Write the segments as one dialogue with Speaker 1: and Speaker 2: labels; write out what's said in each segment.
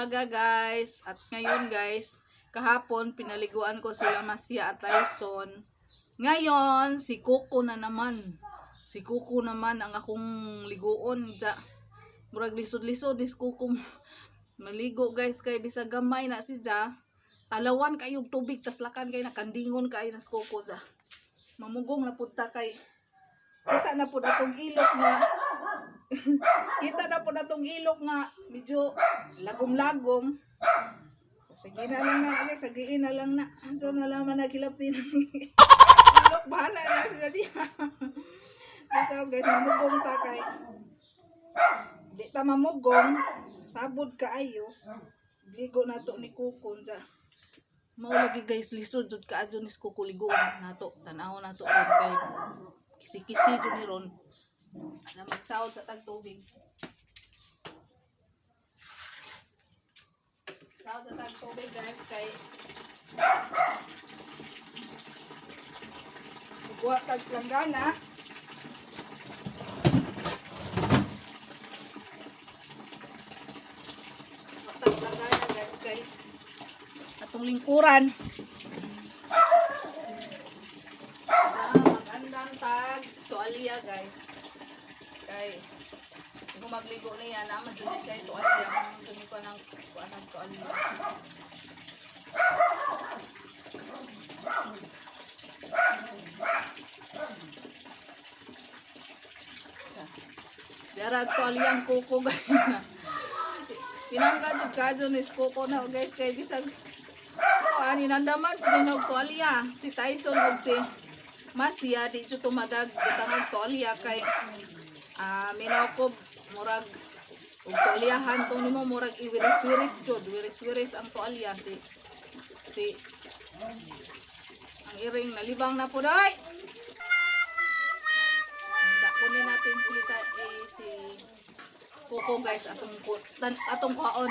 Speaker 1: umaga, guys. At ngayon, guys, kahapon pinaliguan ko sila Masya at Tyson. Ngayon, si Coco na naman. Si Coco naman ang akong liguon. Ja. Murag lisod-lisod is Coco maligo, guys, kay bisag gamay na si Ja. Talawan kayog tubig taslakan kay nakandingon kay nas Coco ja. Mamugong na pud ta kay kita na pud atong ilok nga kita na pud atong ilok nga medyo lagom-lagom. Sige na lang na, guys, sagiin na lang na. Anso na lang man nagkilap din. Ilok, bahala na sila diha. Dito, guys, mamugong ta kay di ta mamugong, sabod kaayo. Ligo na to ni Kukon sa mao lagi, guys, lisod jud kaadyo ni Kuko ligoon nato. Tan-awon nato ron kay kisi-kisi jud ni ron. Na magsahod sa tag tubig. Sahod sa tag tubig, guys, kay kuha tag planggana. Kuha tag planggana, guys, kay atong lingkuran. Ah, mag-andam tag tuwalya, guys. Kay kung magligo niya na man jud siya tuwalya. Jud ko nang kuan ng tuwalya. Darag tuwalya ang kuko, guys. Tinangga jud kadyo ni kuko na, guys, kay bisag ani nandaman jud og tuwalya si Tyson ug si Masya di jud tumadag gitangog tuwalya kay minaw ko murag ug tuwalyahan to nimo murag iwiris-wiris jud, wiris-wiris ang tuwalya si si ang iring nalibang na po day. Kunin natin si eh, si Coco, guys, atong atong kuhaon.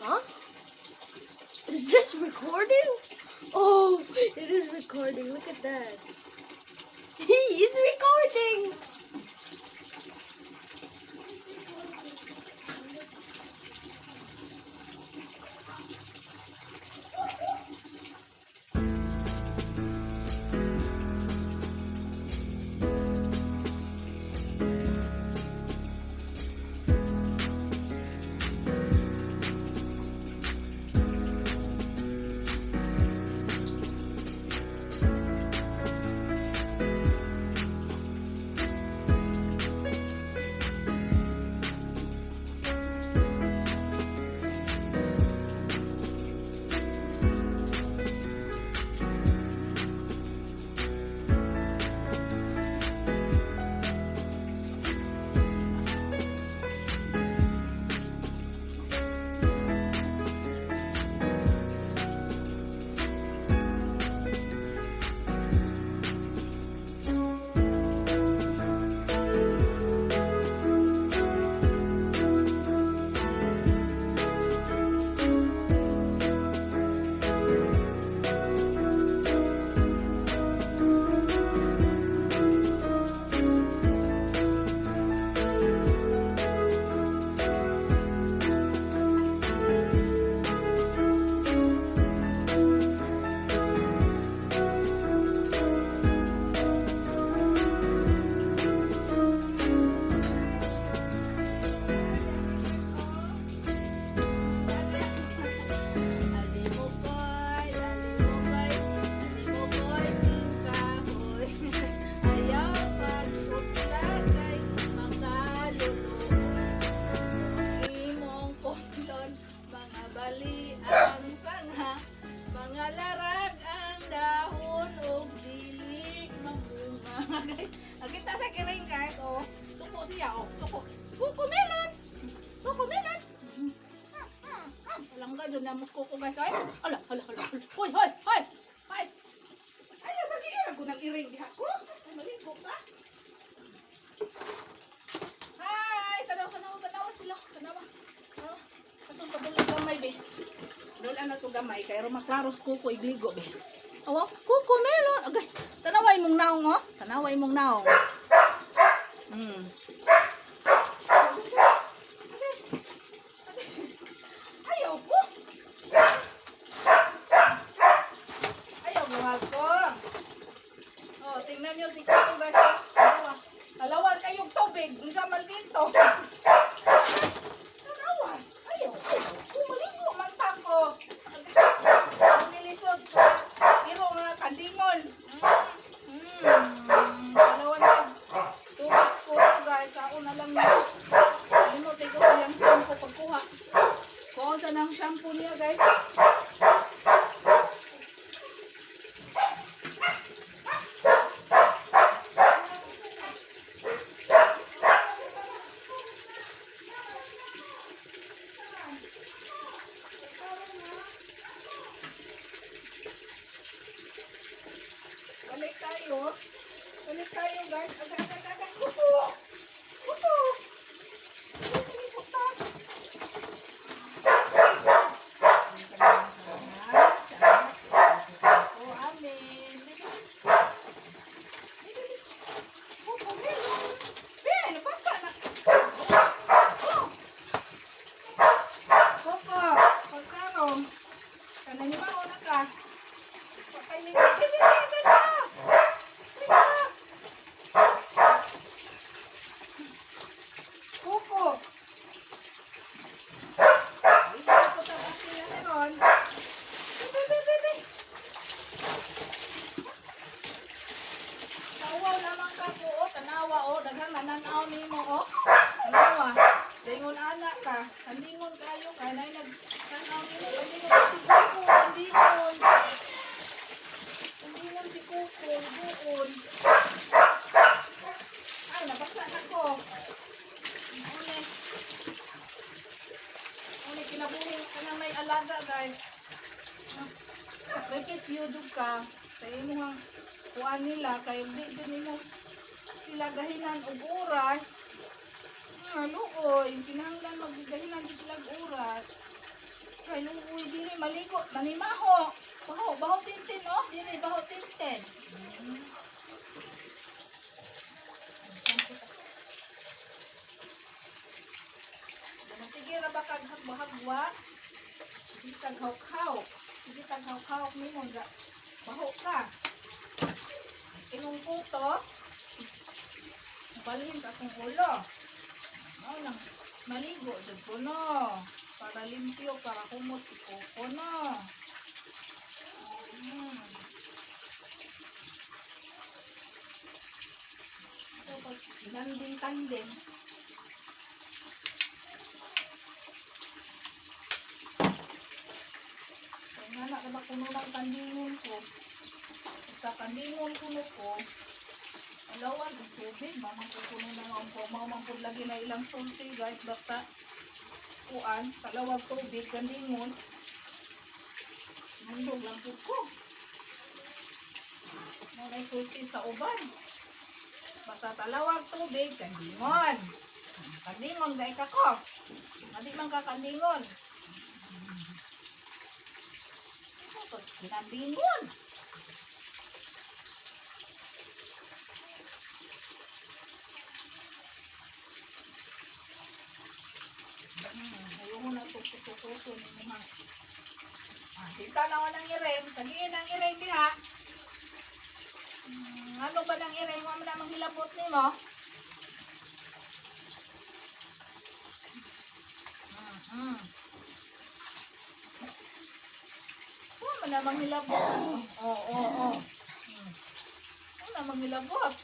Speaker 2: Huh? Is this recording? Oh, it is recording. Look at that. He is recording.
Speaker 1: Alimukoy, alimukoy, alimukoy, singkahoy. Ayaw pag-utla kay makaluluoy. Imong kondon, mga bali ang sanga, mga larag ang dahon ug dili mabunga. Kita sa kiring, guys, oh. Suko siya, oh. Suko. Kuko melon. Kuko melon. Langga dyan na mo kuko, guys. Ay, hala, hala, hala. Hoy, hoy, hoy. Hoy. Ay, nasa kiring ko ng iring diha ko. Ay, maligo ka. Hi! Tanaw, tanaw, tanaw sila. Tanaw. Tanaw. Atong pabulag gamay, be. Doon na to gamay. Kaya maklaros kuko igligo, be. Awa, Coco Melon. Agay, tanaway mong naong oh. Tanaway mong naong. Ayaw ko. Ayaw mo ko. Oh, tingnan niyo si Coco, guys. Tanawa. Talawan kayong tubig. Unsa man dito. Tanawa. Ayaw. Ayaw. Kung man ta ko. Nilisod sa iro nga kandingon. Talawan kag tubig ko, guys. Ako na lang na. Limot ko iyang shampoo pagkuha. Kuha sa nang shampoo niya, guys. Balik tayo. Balik tayo, guys. Agad, agad, agad. Kuko! Kuko! Kuko! Koko, pagkaroon, kananimaon na ka. Pakainin ka. Dili, dili, dili. Kuko. Ito ko sa akin na ron. Bebe, bebe, bebe. Tawaw naman ka ko, oh. Tanawa, oh. Daghang nananaw nimo, oh. Tanawa. Lingon anak ka. Kandingon kayo ka. Nay nagtanaw nimo. Kandingon si Kuko. Kandingon. Kandingon si Kuko. Buon. Ay, nabasa na ko. Uli. Uli, kinabuhi ka na may alaga, guys. Sakripisyo jud ka sa imuhang kuan nila kay di jud nimo sila gahinan og oras. Ah, luoy, kinahanglan maggahinan jud sila og oras. Kay luoy dili maligo, manimaho. Baho, baho tintin oh, dili baho tintin. Sige ra ba kag hagwa? Sige kag hawk-hawk. Sige kag hawk-hawk nimo ga. Baho ka. Inong puto. Balhin sa akong ulo. Mao nang maligo jud ko no. Para limpyo, para kumot si Coco no. So, pag nanding-tanding, kaya nga na, diba kuno ng kandingon ko. Basta kandingon kuno ko, alawan ang tubig, mamang kuno na ang po, mamang po lagi na ilang sulti, guys, basta kuan, talawag tubig, kandingon. Nandog lang po ko. May sulti sa uban. Basta talawag tubig, kandingon. Kandingon, gay ka ko. Adi man ka kandingon. Kinandingon. Ayoko na tututututo ni mga. Ah, dito na ako ng iring. Sagiin ang iring diha. Ano ba ng iring? Wala na manghilabot ni mo. Wala na manghilabot. Oo, oo, oo. Wala manghilabot.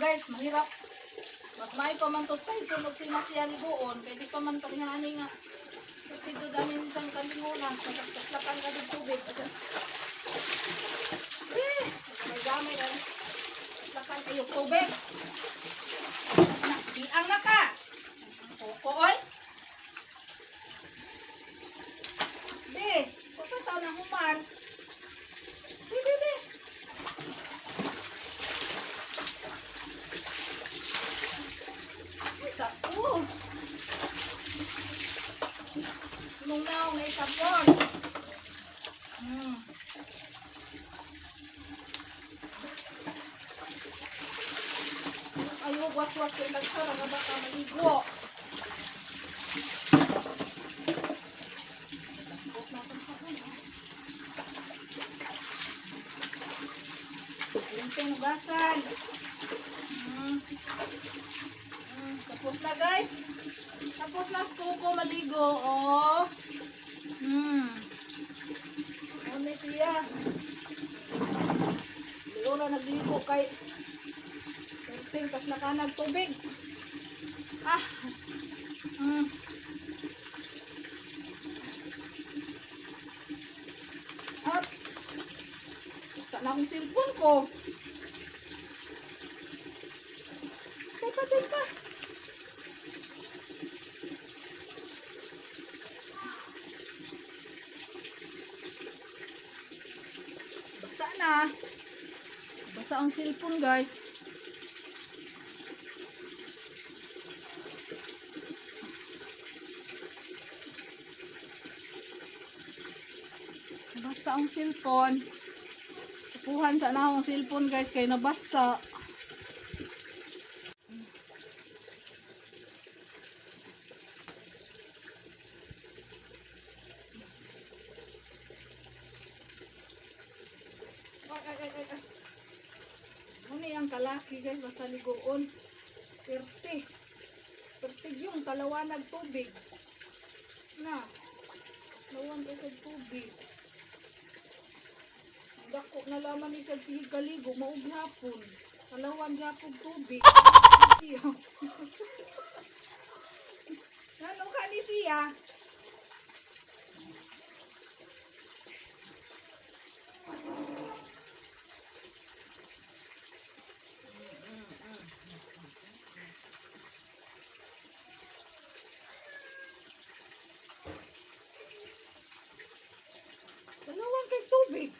Speaker 1: guys, mahirap. Mas may pa man to sa sunog si Masya liguon kay di pa man parehani nga. Kasi do dani siyang kalinguna, masaklakan ka ng tubig. Eh, may gamay na. Saklakan kayo tubig. Na, diang na ka. Koko oy. Be, pagkataon na human. Be, be, be. Ay, sakto. Nung naong may sabon. Ayaw, was-was kay nagsara nga baka maligo. Dagkot na akong sabon, ah. Linteng hugasan. Tapos na, guys. Tapos na si Coco maligo. Oh. Ano siya? Ligo na nagligo kay Perting tas nakanag tubig. Ah. Ops. Basta na akong cellphone ko. Teka, teka. Basa na. Basa ang cellphone, guys. Basa ang cellphone. Kukuhan sa na akong cellphone, guys, kay nabasa. Ay, ay, ay, ay, ay. Ano yung kalaki, guys, basta ligoon. Perti. Perti yung kalawanag tubig. Na. Lawan kay sa tubig. Ang dako na laman ni sad sige kaligo mao gihapon. Kalawan gihapon tubig. Siya. Nano ka ni siya? Dalawan kay tubig.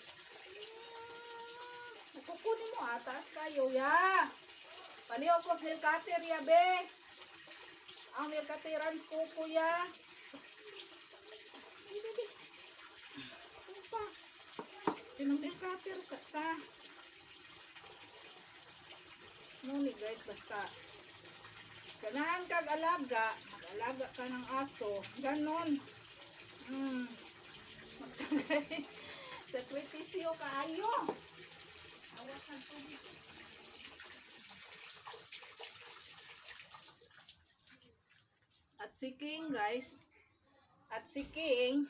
Speaker 1: Kukunin mo atas kayo ya. Paliw ko sa nail cutter ya be. Ang nail cutterans ko kuya. Ay, baby. Ano pa? Tinong nail cutter sa ta. Ngunit guys, basta ganahan kag alaga, mag-alaga ka ng aso, ganon. Magsakay. Sakripisyo kaayo. Awa kag tubig. At si King, guys, at si King,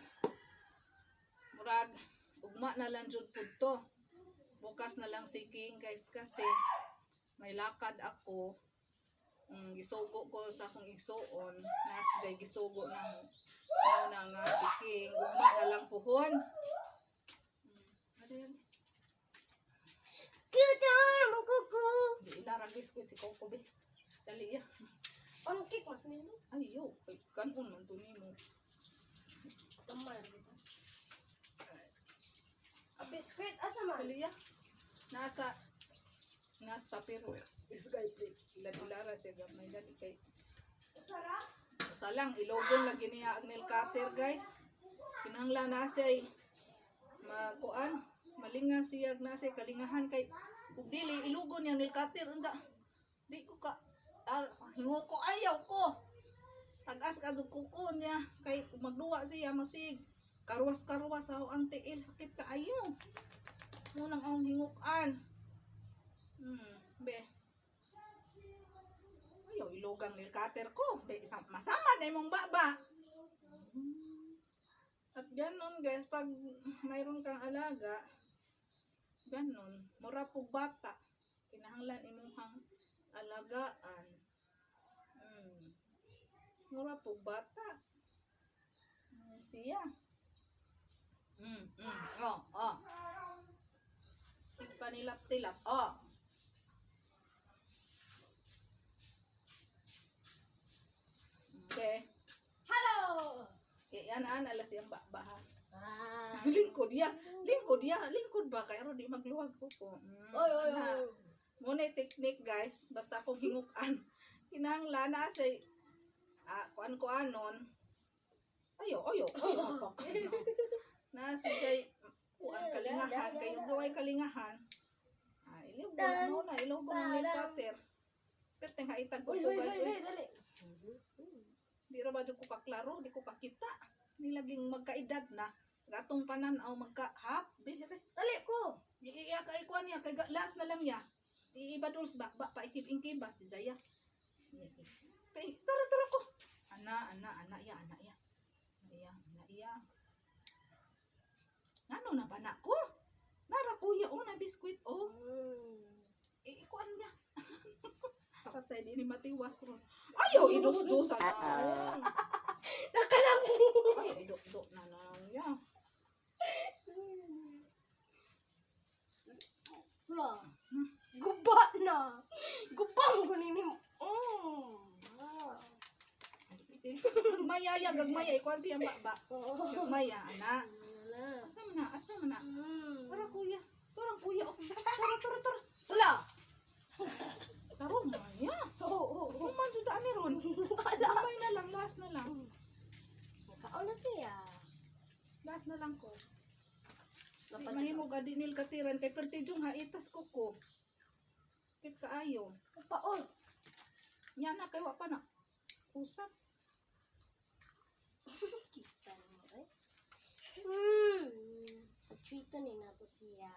Speaker 1: murag, ugma na lang jud pud to. Bukas na lang si King, guys, kasi may lakad ako. Gisugo ko sa akong igsuon. Nas day gisugo ng mao na nga si King. Ugma na lang puhon. Ano yun?
Speaker 2: Cute arm, Coco.
Speaker 1: Di ilarang biskuit si Coco be. Dali ya.
Speaker 2: Ang cake mas nilo.
Speaker 1: Ay yo, kay kanon man to nimo.
Speaker 2: Gamay ra gid. A biscuit asa man?
Speaker 1: Dali ya. Nasa nasa pero is guy please. Ila-ilara siya gamay dali kay
Speaker 2: Sara?
Speaker 1: usa lang ilogon lagi niya ang nail cutter, guys. Kinahanglan na siya ay makuan, malinga siya na siya kalingahan kay ug dili ilugon niya nail cutter unsa. Di ko ka hingo ko ayaw ko. Tagas ka kuko niya kay kung magduwa siya masig karwas-karwas ako ang tiil sakit kaayo. Munang akong hingukan. Be. Ayaw ilugang nail cutter ko. Be, isang masama na imong baba. At ganon guys, pag mayroon kang alaga, ganon, mura pug bata, kinahanglan imuhang Alagaan. Mura po bata. Siya. Oh. Sige pa nilap-tilap. Oh. Okay.
Speaker 2: Hello!
Speaker 1: Eh, yan an alas yung ba ha.
Speaker 2: Ah.
Speaker 1: Lingkod ya. Lingkod ya. Lingkod ba kay aron di magluwag ko po.
Speaker 2: Oy, oy,
Speaker 1: Ana.
Speaker 2: oy.
Speaker 1: Muna yung technique, guys, basta akong hingukan. Kinahanglan na sa kuan kuanon. Ayo, ayo, ayo apak. Na si Jay kuan kalingahan kayo duay kalingahan. Ilaw ko na no na ilaw ko ng nail cutter. Perteng haitag ko
Speaker 2: Uy,
Speaker 1: ko
Speaker 2: uy,
Speaker 1: guys.
Speaker 2: uy,
Speaker 1: Uy.
Speaker 2: uy, dali.
Speaker 1: Di ra ba jud ko kaklaro, di ko kakita. Nilaging magkaedad na. Gatong panan-aw magka hap, bihire.
Speaker 2: Dali ko.
Speaker 1: Iya kay kuan niya kay last na lang niya. Iiba duls ba ba pa ikib ingkib ba si Jaya. Kay tara tara ko. Ana ana ana ya ana ya. Ana ya ana ya. Ngano na ba na ko? Nara kuya oh na biskwit oh. Ikuan niya. Patay di ni matiwas ron. Ayaw idus-dusa na.
Speaker 2: Nakalang.
Speaker 1: Ay iduk-duk na lang niya.
Speaker 2: Wala. Guba na. Guba mo kunin mo. Ah.
Speaker 1: Gagmaya ya gagmaya ikuan siya ba ba. Gagmaya ana.
Speaker 2: Wala.
Speaker 1: Asa man na? Asa man na? Tara kuya. Tara kuya. Oh. Tara tara tara.
Speaker 2: Wala.
Speaker 1: Tara maya.
Speaker 2: Oo.
Speaker 1: Kung man jud ani ron. Gamay na lang, last na lang.
Speaker 2: Nakaon na siya.
Speaker 1: Last na lang ko. Di mahimo gadi nil katiran kay perti jung haitas ko ko. Kit kaayo.
Speaker 2: Paol.
Speaker 1: Nya na kay wa pa na. Usap.
Speaker 2: Kita mo eh. Treat ni nato siya.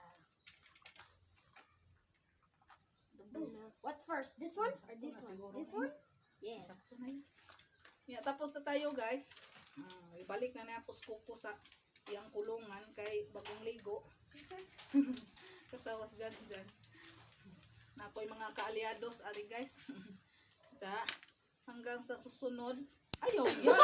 Speaker 2: Double. What first? This one or this
Speaker 1: na
Speaker 2: one?
Speaker 1: siguro
Speaker 2: This
Speaker 1: na
Speaker 2: one? Yes.
Speaker 1: Sakto na yun. Ya, tapos na tayo guys. Ibalik na na ko sa iyang kulungan kay bagong ligo. Katawas dyan dyan. Nakoy mga kaalyados ari guys. Sa hanggang sa susunod. Ayaw ya.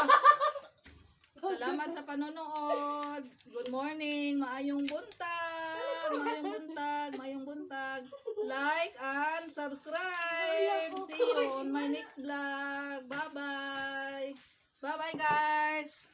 Speaker 1: Salamat sa panonood. Good morning. Maayong buntag. Maayong buntag. Maayong buntag. Like and subscribe. See you on my next vlog. Bye-bye. Bye-bye guys.